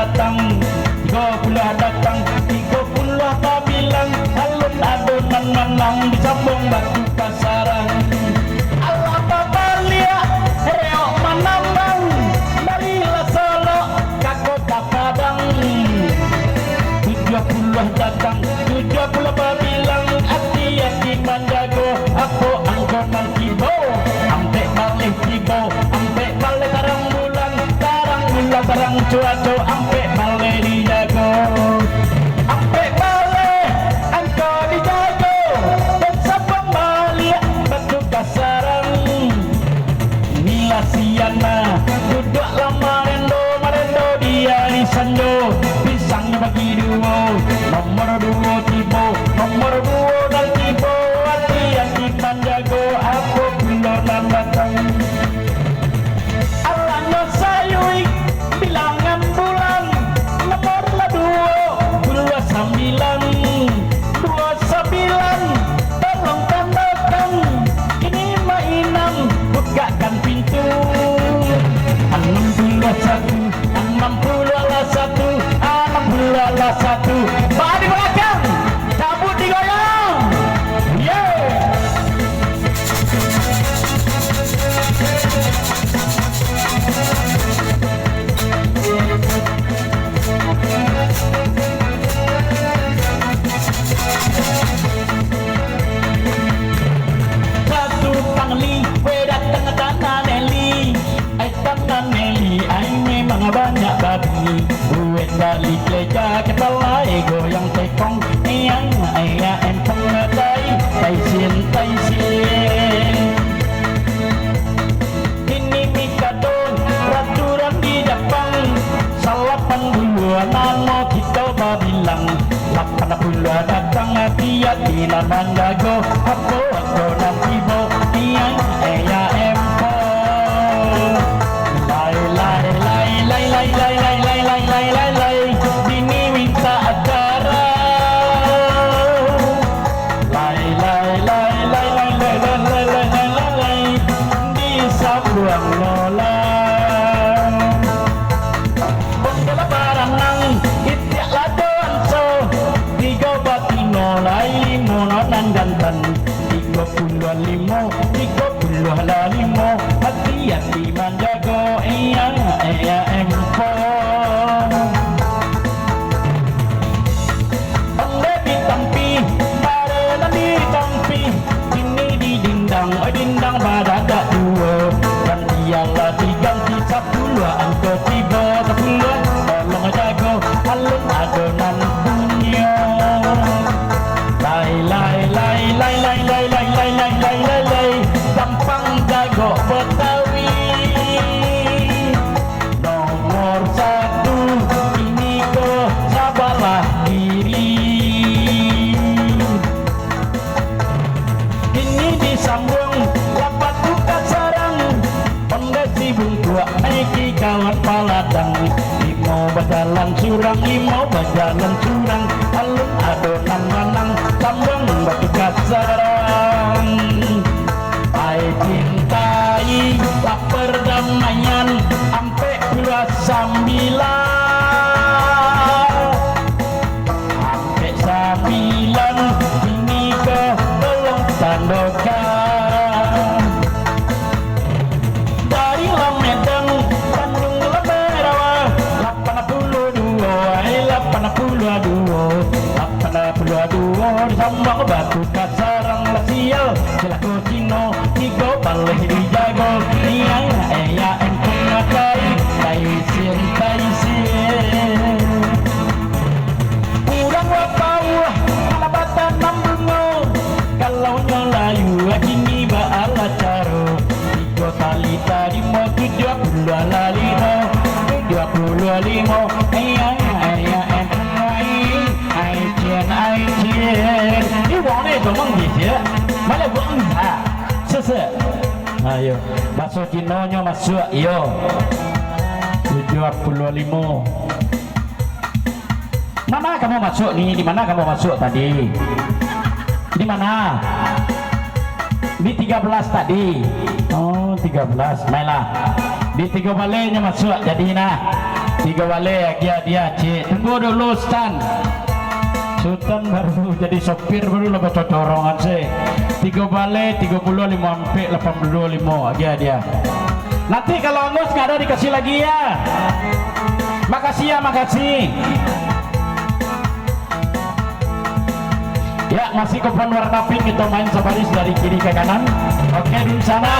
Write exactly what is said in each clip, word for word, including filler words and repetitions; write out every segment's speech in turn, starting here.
Datang, tigo puluah datang, tigo puluah babilang, alun ado nan manang, disambuang batu kasarang. Alah babaliak, reok manambang, dari Lasolok ka Kota Padang. Tujuah puluah datang, tujuah puluah babilang, ati-ati manjago, apo angko nan tibo, ampek baleh tibo, ampek baleh tarang bulan, tarang bulan, tarang cuaco, ampek baleh dijago. Ampek baleh angko dijago, dan sambuang baliak batu kasarang. Inilah si Ana, duduak lah marendo, marendo di ari sanjo. Pisangnyo bagi duo, nomor duo tibo, nomor duo nan tibo, ati-ati manjago, apo pulo nan datang. Alanyo sayuik, bilangan bulan, nomor lah duo puluah sambilan, duo sambilan, tolong tandokan, kini mainan, bukakan pintu. Anam puluah satu, anam puluah lah satu, anam puluah lah satu. Ba di balakang, cabut digoyang. Yeay. Satu pangli, weh, datang tanah Neli. Ai tanah Neli, ai memang banyak babi. Weh, tali keja, kepala ego yang tekong. Eyang, eyang, empong, tai, tai sin, tai sin. Kini mikado, peraturan di Japang, salapan puluah namo kito babilang. Lapan puluah datang, ati-ati lah manjago, apo-apo nan tibo, eyang, eyang, empong. Lai, lai, lai, bini minta acara. Lai, lai, lai, disambuang nolah. Bondol baranang, itiak lado anso, tigo batino lai limo no nan jantan. Tigo puluah limo, tigo puluah lah limo, ati-ati manjago, eyang, eyang, empong. Ondeh ditampih, bare nan ditampih, kini didindang, oi dindang badadak duo. Gantian lah diganti, sapuluah angko tibo, sapuluah tolong jago, alun ado nan punyo. Lai, lai, lai, gampang jago Betawi. Nomor satu, kini ko sabalah kiri. Kini disambuang, lapan tukar sarang. Ondeh si bungkuak, naiki kawan paladang. Limo bajalan surang, limo bajalan surang. Alun ado nan manang, sambuang batukar sarang. Ai cintai, lapar damaian, ampek puluah sambilan. Ampek sambilan, kini ko tolong tandokan. Dari Lamedang, Tanjung Lamerawa, lapan puluah duo, ai lapan puluah duo, lapan puluah duo, disambuang batu kasarang lah sial, cilako Cino, tigo baleh dijago, iya, iya, empung akai, tai sin, tai sin. Urang Wapauah, alah batanam bungo, kalau nyo layu, kini baalah caro. Tigo tali tadi mo, tujuah puluah lah limo, tujuah puluah limo, iya, iya, empung ai. Aicin, aicin. Ni wong ni tomong di sia. Mana wong ha? Sese. Ayo, baso Cinonyo masuak, iyo. Tujuah puluah limo. Mana kamu masuk ni? Di mana kamu masuk tadi? Di mana? Di tiga belas tadi. Oh, tiga belas. Mainlah. Di tiga balainya masuk, jadi nah. Tigo baleh, agiah hadiah, ciek. Tunggu dulu, Sutan. Sutan baru jadi sopir, baru lah bacocorongan, se. Tigo baleh, tigo puluah, limo ampek, lapan puluah limo, agiah hadiah. Nanti kalau angus nggak ada, dikasih lagi, ya. Makasih, ya, makasih. Ya, masih kupon warna pink, kita main sabaris dari kiri ke kanan. Oke, di sana.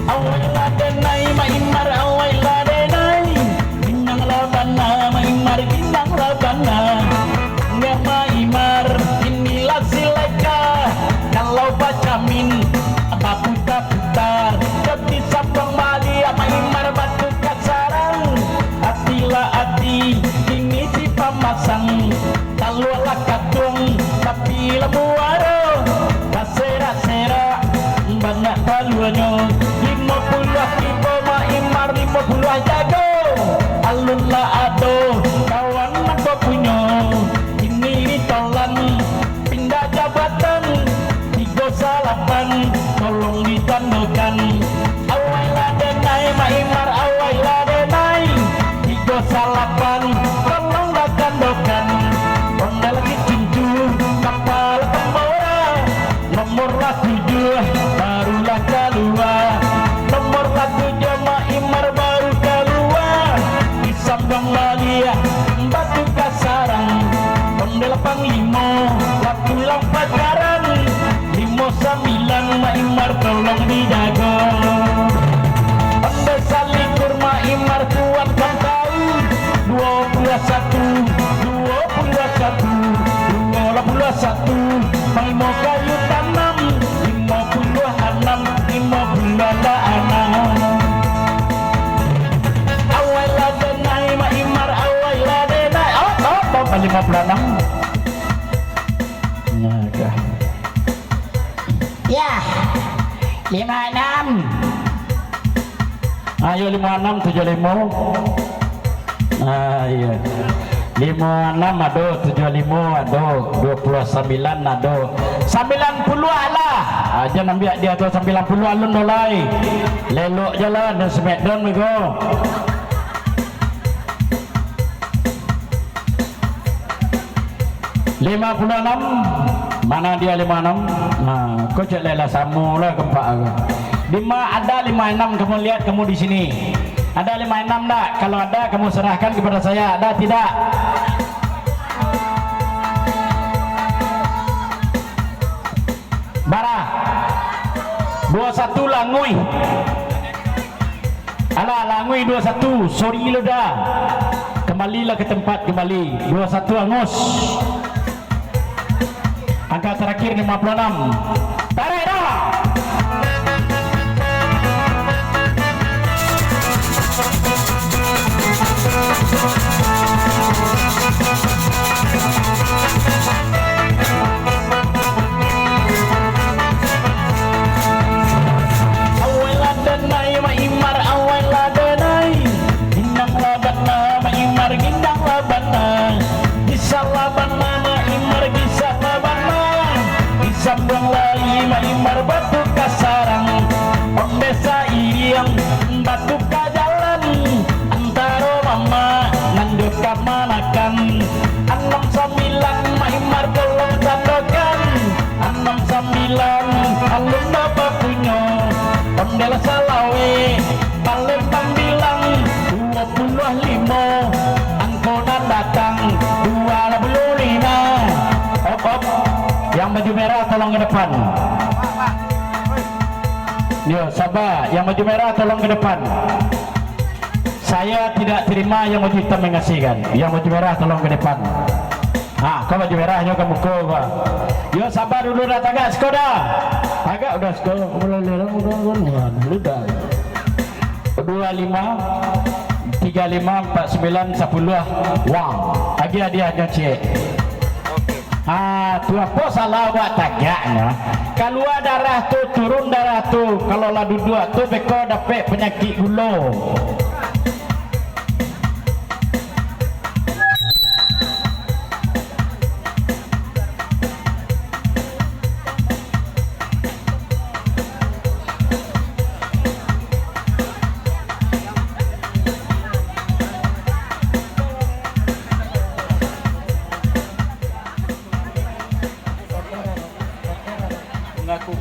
Awai lah denai, Mak Imar, awai lah denai. Ginang lah bana, Mak Imar, ginang lah bana. Ngeh Mak Imar, inilah sileka. Kalau bacamin, baputa-puta. Jadi sambang baliak, Mak Imar, batu ka sarang. Ati lah ati, kini si pamasang. Taluak lah katuang, tapi lah muaro. Baserak-serak, banyak taluanyo. Limo puluah tibo, Mak Imar, limo puluah jago. Alun lah ado, kawan nan bapunyo. Kini ditolan, pindah jabatan. Tigo salapan, tolong ditandokan. Awai lah denai, Mak Imar, awai lah denai. Tigo salapan, tolong lah tandokan. Ondel lagi cincu, kapal tambora. Nomor lah tujuah, barulah kalua. Nomor lah tujuah, Mak Imar, baru kalua. Disambang baliak, batu ka sarang. Ondel lapan limo, lah pulang pacaran. Limo sambilan, Mak Imar, tolong dijago. Ondel salikur, Mak Imar, tuan kan tahu. Duo puluah satu, duo puluah satu, duo puluah satu. Mak Imar kayu tanam, limo puluah anam, limo puluah anam. Awai lah denai, Mak Imar, awai lah denai. Oh, oh, oh, limo puluah anam. Nah, dah. Ya, lima enam. Ayo, limo enam, tujuh limo. Ah, iya. Limo enam ado, tujuh limo ado, dua puluh sambilan ado. Sambilan puluah lah. Aja nambiak dia tu sambilan puluah alun dolai. Lelok jalan dan smackdown bego. Lima puluh enam, mana dia lima enam? Nah, kau cek lela samo lah kempak aku. Dima ada lima enam, kamu lihat kamu di sini. Ada lima enam ndak? Kalau ada, kamu serahkan kepada saya. Ada tidak? Bara? Dua satu languih. Alah, languih dua satu. Sorry lo dah. Kembalilah ke tempat kembali. Dua satu angus. Angka terakhir lima puluh enam. Tarik dah. Awai lah denai, Mak Imar, awai lah denai. Ginang lah bana, Mak Imar, ginang lah bana. Gisah lah bana, Mak Imar, gisah lah bana. Disambuang lai, Mak Imar, batu ka sarang. Ondeh sairiang, batu ka jalan. Antaro mamak nan jo kamanakan. Anam sambilan, Mak Imar, tolong tandokan. Anam sambilan, alun bapunyo. Ondeh lah salawek, Palembang bilang, duo puluah limo. Angko nan datang, duo lah puluah limo. Op, op. Yang baju merah tolong ke depan. Yo, sabar. Yang baju merah tolong ke depan. Saya tidak terima yang baju hitam mengasihkan. Yang baju merah tolong ke depan. Ha, kau baju merah nyo ka muko kau. Yo, sabar dulu dah, tagak siko dah. Tagak udah siko. Udah, udah, udah, udah, udah. Dua lima, tiga lima, empat sembilan, sapuluah. Wang. Agiah hadiahnyo, ciek. Ah, tu apo salah awak tagaknyo? Kalua darah tu, turun darah tu, kalau lah duduak tu, beko dapek panyakik gulo. Mengaku.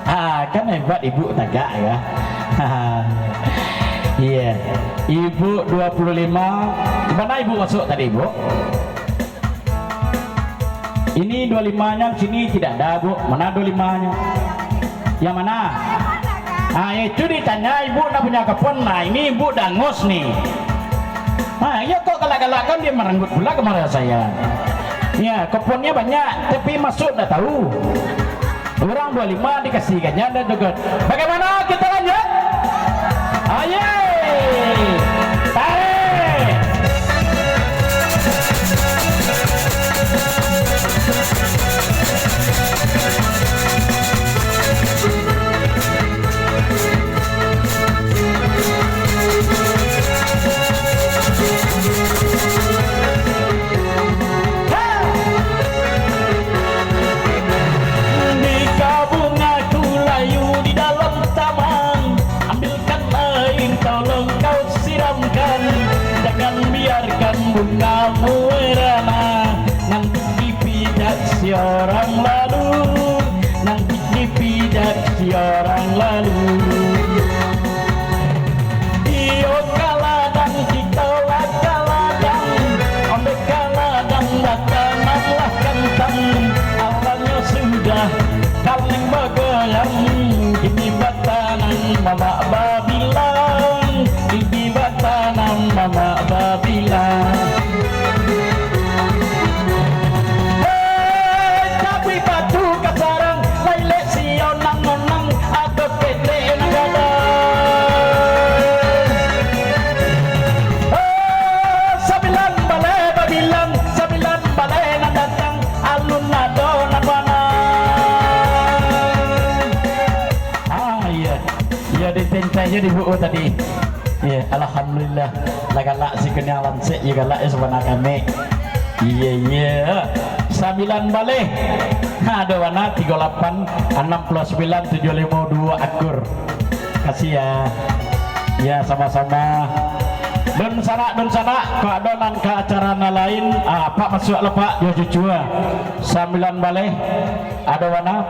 Ah, kan hebat ibu tagak ya. Iya. Ibu dua puluh lima. Mana ibu masuk tadi, Bu? Ini dua lima-nya sini tidak ada, Bu. Mana dua lima-nya? Yang mana? Ah, itu ditanya ibu nak punya kepon. Nah, ini ibu dangus nih. Nah, iya kok galak-galak kan dia merenggut pula kemari saya. Ya, keponnya banyak, tapi masuk ndak tahu. Orang dua lima dikasihkannya dan juga. Bagaimana kita lanjut? Aye! Tarik! Di kabun aku layu di dalam taman, ambilkan air tolong kau siramkan, jangan biarkan bungamu merana, nanti dipidak si orang lalu, nanti dipidak si orang lalu. Iyo ka ladang, kito lah ka ladang, ondeh ka ladang, batanamlah kantang, alanyo sudah kaleng bagoyang, kini batanam mamak babilang, kini batanam mamak babilang. Hei, cabuik batu ka sarang, lai lek si onang-onang, ado ketek nan gadang. Hei, sambilan baleh babilang, sambilan baleh nan datang, alun ado nan bana. Ah, iya. Iya, ditentai je di buku tadi. Iya, alhamdulillah. Lah galak si kuniang lansek, iya galak ya sabana kami. Iya, iya. Sambilan baleh. Ha, ado bana, tigo lapan, anam puluah sambilan, tujuah limo, duo akur. Kasih ya. Ya, sama-sama. Dun sanak, dun sanak, kok ado nan ka acara nan lain, ah, Pak masuak lah, Pak, jo cucu, ah. Sambilan baleh, ado bana,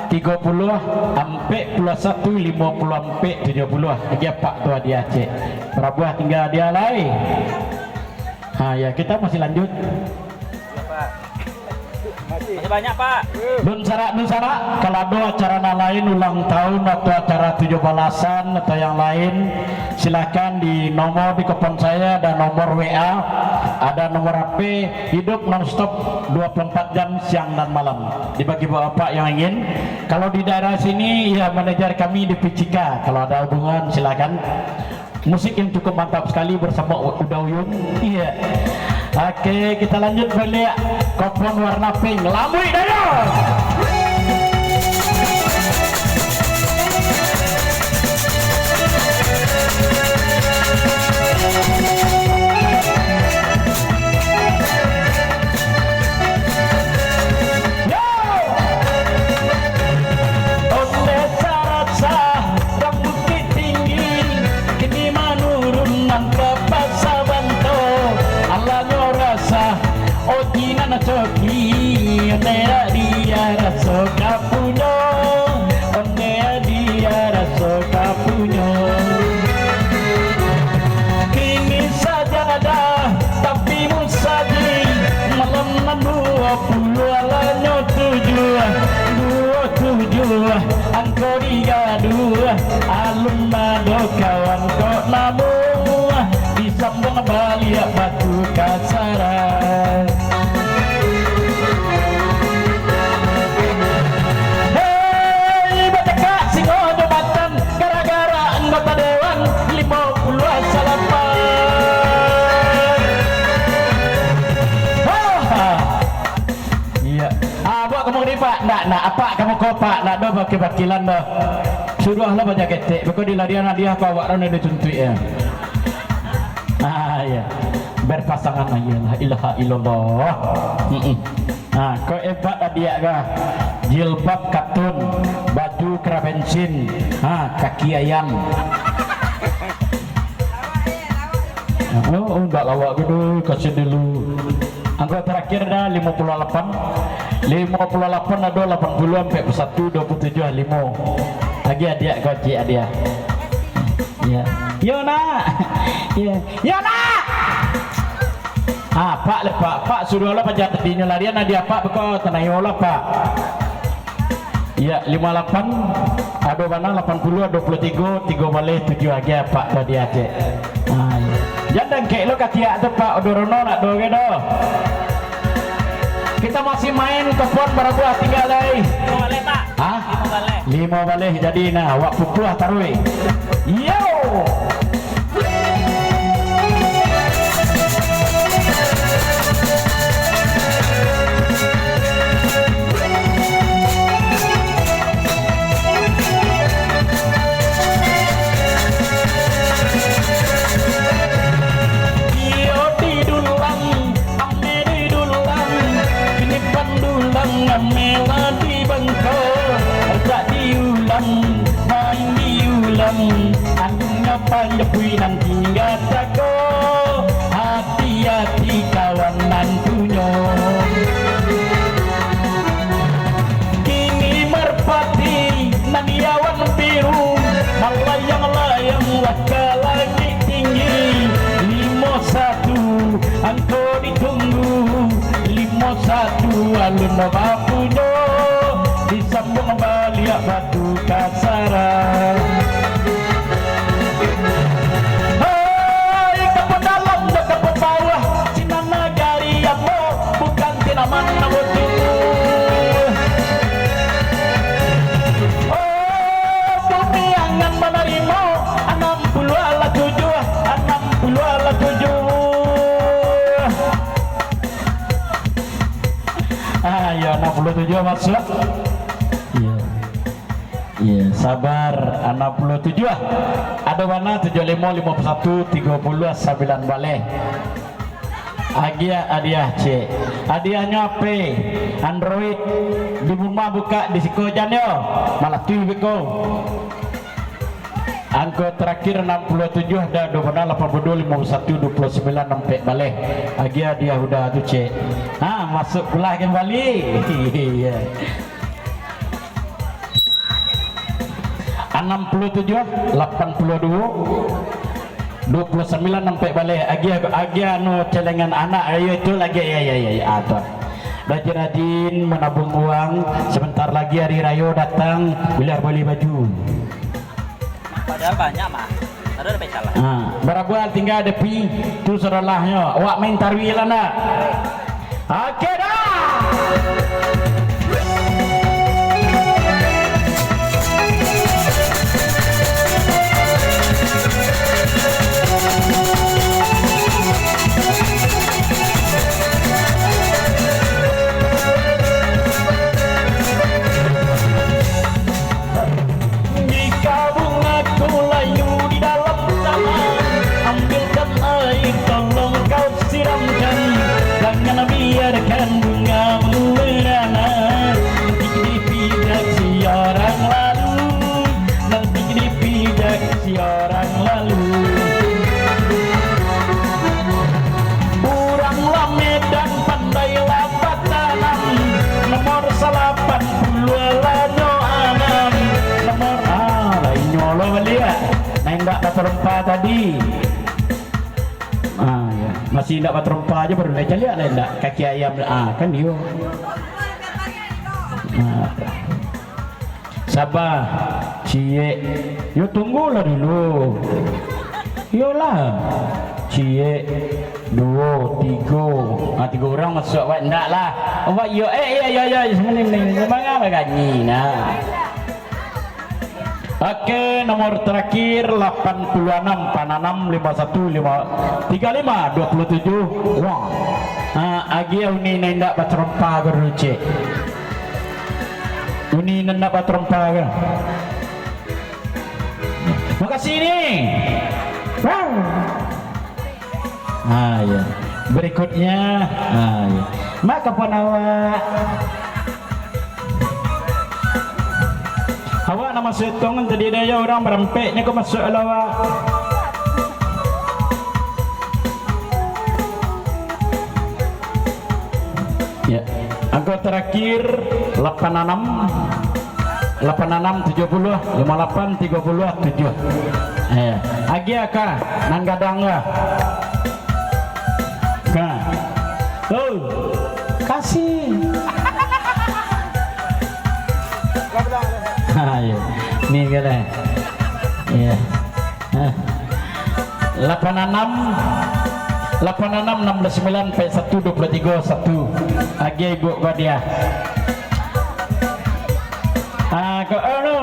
tigo puluah, ampek puluah satu, limo puluah ampek, tujuah puluah. Agiah Pak tu hadiah cek. Parabuah tingga hadiah lai. Ha, ya, kita masih lanjut. Iya, Pak. Masih banyak, Pak. Dun sanak, dun sanak, kalau ado acara nan lain, ulang tahun atau acara tujuah balasan atau yang lain, silakan di nomor di kupon saya, ada nomor W A, ada nomor H P, hidup nonstop dua puluh empat jam siang dan malam. Dibagi bapak-bapak yang ingin. Kalau di daerah sini, ya manajer kami di P C K. Kalau ada hubungan, silakan. Musik yang cukup mantap sekali bersama U-, Uda Uyun. Iya. Oke, kita lanjut baliak. Kopon warna pink, Lambuik Dayang. Yo! Ondeh sarasah, rang Bukittinggi, kini manurun nan ka Pasabanto. Alanyo rasah, oji nan coki, ondeh hadiah raso ka punyo, ondeh hadiah raso ka punyo. Kini sajadah, tapi musaji, malam nan duo puluah alanyo tujuah, duo tujuah, angko digaduah, alun ado kawan kok namuah, disambuang baliak batu ka sarah. Hei, bacakak singo jo macan, gara-gara anggota dewan limo puluah salapan. Ha, ha. Pak, ndak ado pakilan doh. Suruahlah baja ketek, beko dilarian hadiah ka awak ro nan dituntuik, yo. Ah, iyo. Berpasangan, iyolah, ilaha illallah. Mm-mm. Ha, ko ebat adiak ka. Jilbab katun, baju kera bensin, ha, kaki ayam. Oh, oh, ndak lawak ko doh, kasian dulu. Angko terakhir dah, limo puluah lapan. Limo puluah lapan ado, lapan puluah ampek puluah satu, duo puluah tujuah limo. Agiah adiak ko, ciek adiak. Yo. Yo, nak. Yo. Yo, nak. Ah, Pak lah, Pak. Pak, suruahlah paja tadinyo larian, adiak Pak beko, tanayolah, Pak. Iyo, limo lapan, ado bana lapan puluah, duo puluah tigo, tigo baleh, tujuah agiah, Pak, tu adiak ciek. Ah, iyo. Jan dangkek lo katiak tu, Pak, udah rono nak do ge doh. Kita masih main, kupon barabuah tingga lai. Limo baleh, Pak. Hah? Limo baleh. Limo baleh jadi nah, awak pupuah taruih. Yo! Iyo di dulang, ame di dulang, kini pandulang ame lah di bangko, tak diulang, main diulang, anunyo panjapuik nan tingga tako, hati-hati kawan nan punyo. Kini marpati nan di awan biru, malayang-layang lah ka langik tinggi. Limo satu angko ditunggu, limo satu alun bapunyo, disambuang baliak batu ka sarang. Hai, ka padalam jo ka pabawah, sinan nagari ambo, bukan sinan manang butuh. Oh, bumi angan manarimo, anam puluah lah tujuah, anam puluah lah tujuah. Ah, iyo, anam puluah tujuah masuak. Iyo. Iyo, sabar, anam puluah tujuah. Ado bana tujuah limo, limo puluah satu, tigo puluah sambilan baleh. Agiah hadiah, ciek. Hadiahnyo H P Android. Di rumah buka di siko jan yo. Malah tu beko. Angko terakhir anam puluah tujuah, dah ado bana lapan puluah duo, limo puluah satu, duo puluah sambilan, ampek baleh. Agiah hadiah udah tu, ciek. Ha, masuak pulo kambali. Iyo. Anam puluah tujuah, lapan puluah duo, duo puluah sambilan ampek baleh. Agiah, agiah anu celengan anak, ayo itu lagi, ya, ya, ya, ya, ah, tu. Rajin-rajin menabuang uang, sebentar lagi hari rayo datang, biar beli baju. Padahal banyak, mah. Ada, ada salah. Ha, barabuah tingga depi tu saudarahnyo. Awak main taruih lah nak. Oke dah. Di kabung aku layu di dalam taman, ambilkan air, tolong kau siramkan. Jangan biarkan bungamu merana. Nanti dipijak si orang lalu, nanti dipijak si orang lalu. Urang lah Medan pandai lah batanam, nomor salapan puluah lah nyo anam. Nomor, ah, lah inyo lo baliak. Nah, indak batarompa tadi. Ah, ya. Masih indak batarompa aja baru lah caliak lah indak. Kaki ayam, ah, kan iyo. Ah. Saba, ciek. Yo, tunggulah dulu. Iyolah. Ciek, duo, tigo. Ah, tigo urang masuak, wak, ndak lah. Wak, yo, eh, iyo, iyo, iyo, semenit, semenit. Manga baganyi, nah. Oke, nomor terakhir, lapan puluh enam, pananam lima satu, lima, tiga lima, dua puluh tujuh. Wah. Ah, agiah uni nan indak batarompa ko dulu, ciek. Bunyi nan nak batarompa ka. Makasih ni. Wow. Ah, ya. Berikutnya, ah, ya. Mak, kapan awak? Awak nama setong tadi dah ya, urang barampek nyo ka masuak lah awak. Ya. Angka tarakhir, lapan anam, lapan anam tujuah puluah, limo lapan tigo puluah tujuah. Eh, agiah ka, nan gadang ka. Ka. Oh, kasih. Ha, iya. Ni ka lah. Iya. Ha. Lapan anam, lapan anam, enam belas sembilan, empat satu, dua puluh tiga, satu. Agiah ibu ko hadiah. Ah, ko, oh, no.